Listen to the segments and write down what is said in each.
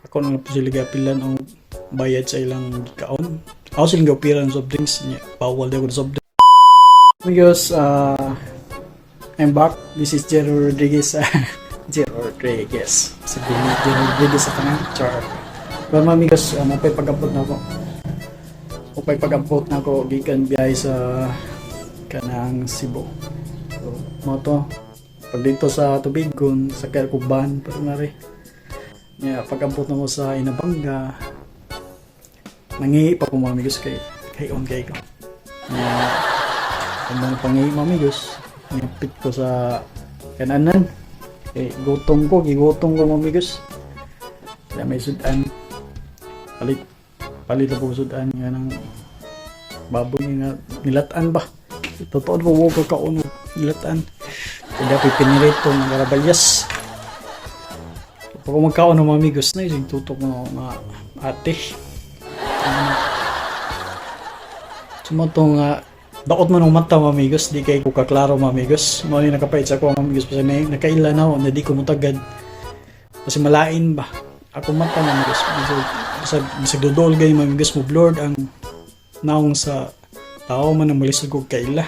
Ako nang po sila giapilan og bayad sa ilang kaon. Ako silang giapilan ng soft drinks niya. Bawal di ako ng soft drinks. Amigos, I'm back. This is Jero Rodriguez. Jero Rodriguez. Sabihin ni Jero Rodriguez sa kanang char. Pero mga amigos, mapay pag-abot na ako. Mapay pag-abot na ako gikan biyahe sa kanang Cebu. So, mo to. Pag dito sa Tubigon, sa Kerkuban, pero nga rin. Yeah, pag-abot na ko sa Inabanga, nangihi pa ko, mga amigos, kay on kay ko. Yeah, ang mga pangihi, mga amigos, ngapit ko sa kananan. Kay gutom ko, gigutom ko, mga amigos. Kaya may sudan. Palit, palit na po sudan nga ng baboy nga nilatan ba. Totoo po ko kaon nilatan. Kaya pinirito ng karabalyas. Pag magkaon ng mga amigos na isang tutok mo nga ate. Sumo nga daot man ng mata, mga amigos, di kay ko kaklaro, mga amigos. Mao ni nakapait sa ako, mga amigos, kasi na, nakaila na ako na di ko mutagad. Kasi malain ba? Ako mata, mga amigos. Bisag, bisag, bisag dudol gay, mga amigos, mo blurred ang naong sa tao man ang malisod ko kaila.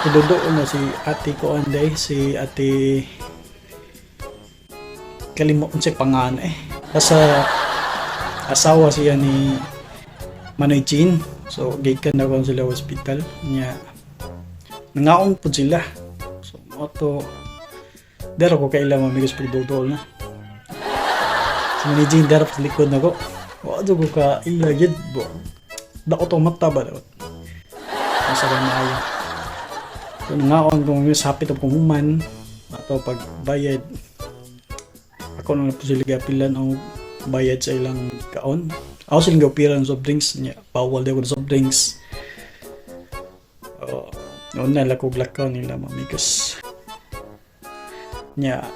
Duduol na si ate ko anday, si ate kalimot unsay pangan eh. Basta asawa siya ni Manoy Chin. So gikan na ko sila hospital niya. Nangaon pud sila. So mo to dero ko kaila, mga amigos, pagdudol na. Si Manoy Chin dero sa likod nako. Wa ko ka ila gid bo. Daot ang mata ba daot. Masa kay maayo. So nangaon ko, mga amigos, hapit ako human ato pag bayad. Ako nang po sila giapilan og bayad sa ilang kaon. Ako silang giapilan ng soft drinks niya. Bawal di ako ng soft drinks. Oh, noon na lakog lakaw nila, mga amigos. Nya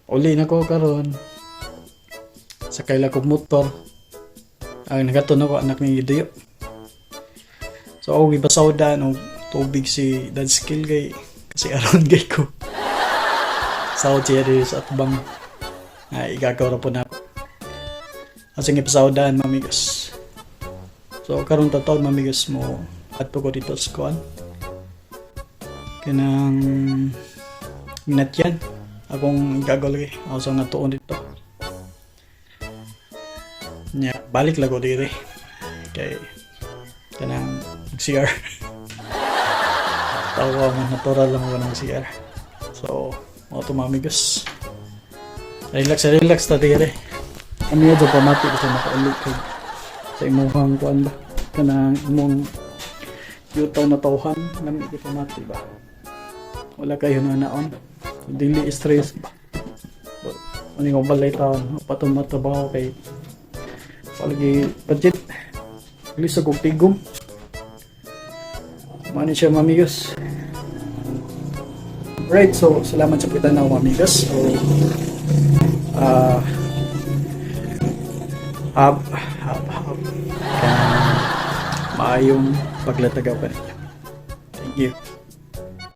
uli na ko karon. Sakay lang kog motor. Ang nagaton ako anak ni Duyo. So ako gipasawdan og tubig si Dad Skill kay kasi aron kay ko. Sawod siya diri sa atbang. Ay, igagaw ra po na ako. Kasi gipasawdan, mga amigos. So karon tataon, mga amigos, mo adto ko dito sa kuan. Kanang minatyan. Akong igagaw lagi. Ako sa nga tuon dito. Nya, balik lang ko diri. Kay kanang CR. Tawa man, natural lang ako ng CR. So, mga to, mga amigos. Relax, relax ta diri. Ano yun, pamati ko sa makauli kay sa imuhang kuan ba? Kanang imong yutaw na tawhan, lami ko pamati ba? Wala kayo na naon. Dili stress ba? Ano yung balay taon, patong matrabaho kay palagi budget. Lisod kog tigom. Mani siya, mga amigos. Right, so salamat sa pagtanaw, mga amigos. So, hab, hab, hab. Maayong paglatagaw pa ninyo. Thank you.